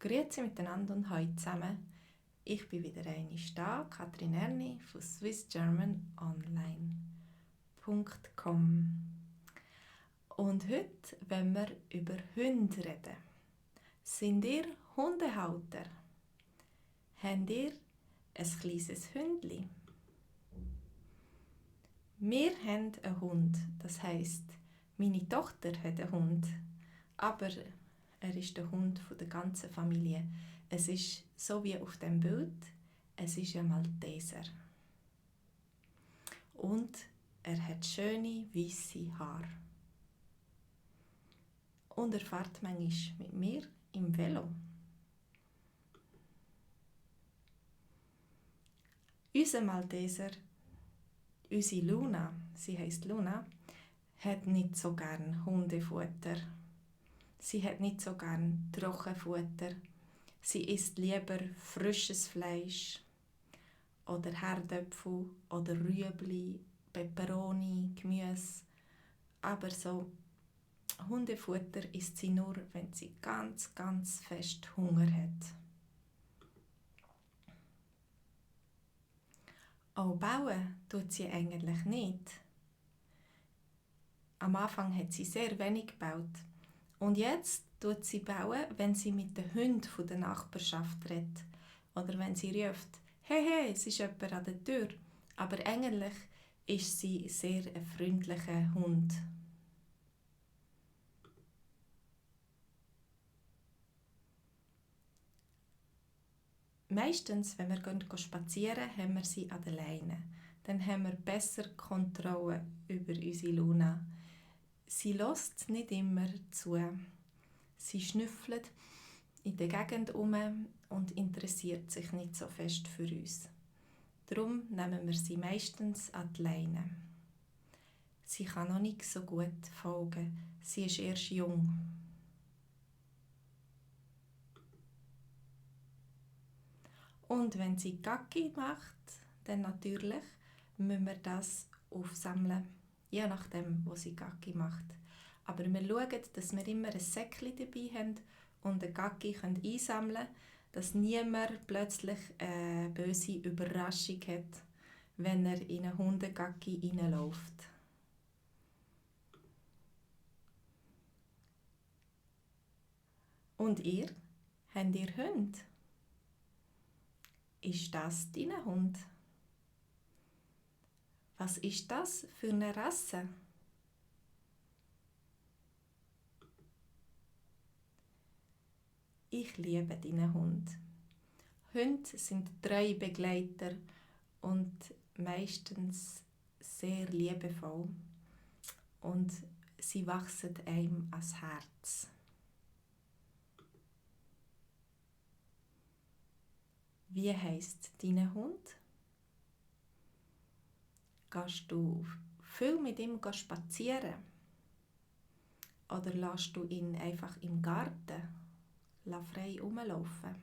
Grüezi miteinander und heute zusammen. Ich bin wieder einmal da, Katrin Erni von swissgermanonline.com. Und heute wollen wir über Hunde reden. Sind ihr Hundehalter? Habt ihr ein kleines Hündli? Wir haben einen Hund, das heisst, meine Tochter hat einen Hund, aber er ist der Hund der ganzen Familie. Es ist so wie auf dem Bild, es ist ein Malteser. Und er hat schöne, weisse Haare. Und er fährt manchmal mit mir im Velo. Unser Malteser, unsere Luna, sie heisst Luna, hat nicht so gern Hundefutter. Sie hat nicht so gern Trockenfutter. Sie isst lieber frisches Fleisch oder Herdöpfel oder Rüebli, Peperoni, Gemüse. Aber so Hundefutter isst sie nur, wenn sie ganz, ganz fest Hunger hat. Auch bauen tut sie eigentlich nicht. Am Anfang hat sie sehr wenig gebaut. Und jetzt tut sie bauen, wenn sie mit den Hunden der Nachbarschaft redet. Oder wenn sie ruft, hey, es ist jemand an der Tür. Aber eigentlich ist sie sehr ein freundlicher Hund. Meistens, wenn wir spazieren, haben wir sie an der Leine. Dann haben wir besser Kontrolle über unsere Luna. Sie lässt nicht immer zu. Sie schnüffelt in der Gegend um und interessiert sich nicht so fest für uns. Darum nehmen wir sie meistens an die Leine. Sie kann noch nicht so gut folgen. Sie ist erst jung. Und wenn sie Gacki macht, dann natürlich müssen wir das aufsammeln, je nachdem, wo sie Gacki macht. Aber wir schauen, dass wir immer ein Säckchen dabei haben und einen Gacki einsammeln können, dass niemand plötzlich eine böse Überraschung hat, wenn er in einen Hundegacki reinläuft. Und ihr? Habt ihr Hunde? Ist das dein Hund? Was ist das für eine Rasse? Ich liebe deinen Hund. Hunde sind treue Begleiter und meistens sehr liebevoll. Und sie wachsen einem ans Herz. Wie heisst dein Hund? Gehst du viel mit ihm spazieren? Oder lässt du ihn einfach im Garten frei rumlaufen?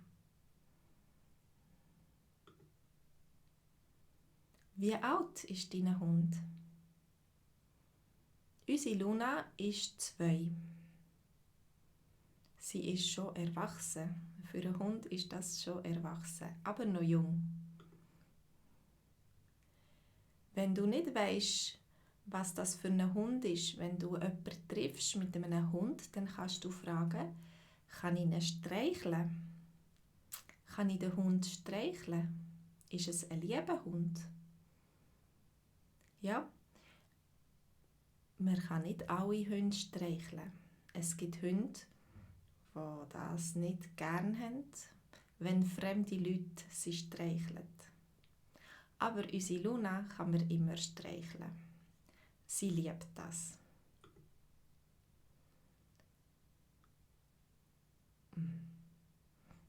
Wie alt ist dein Hund? Unsere Luna ist 2. Sie ist schon erwachsen. Für einen Hund ist das schon erwachsen, aber noch jung. Wenn du nicht weisst, was das für ein Hund ist, wenn du jemanden triffst mit einem Hund, dann kannst du fragen, kann ich ihn streicheln? Kann ich den Hund streicheln? Ist es ein lieber Hund? Ja, man kann nicht alle Hunde streicheln. Es gibt Hunde, die das nicht gerne haben, wenn fremde Leute sie streicheln. Aber unsere Luna kann man immer streicheln. Sie liebt das.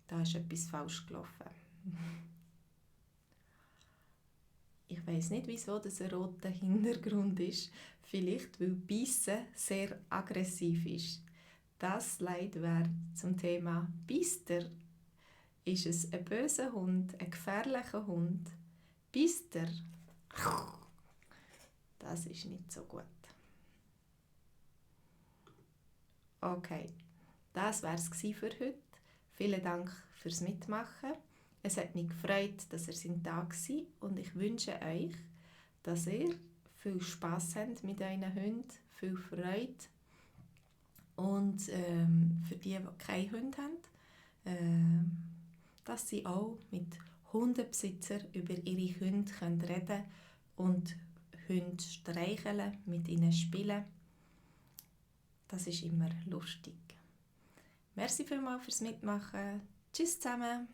Da ist etwas falsch gelaufen. Ich weiss nicht, wieso das ein roter Hintergrund ist. Vielleicht, weil Bissen sehr aggressiv ist. Das Slide wäre zum Thema Bister. Ist es ein böser Hund, ein gefährlicher Hund? Bister. Das ist nicht so gut. Okay, das wär's für heute. vielen Dank fürs Mitmachen. Es hat mich gefreut, dass ihr sind da war und ich wünsche euch, dass ihr viel Spass habt mit euren Hunden, viel Freude und für die keine Hunde haben, dass sie auch mit Hundebesitzern über ihre Hunde reden können und Hunde streicheln, mit ihnen spielen. Das ist immer lustig. Merci vielmals fürs Mitmachen. Tschüss zusammen.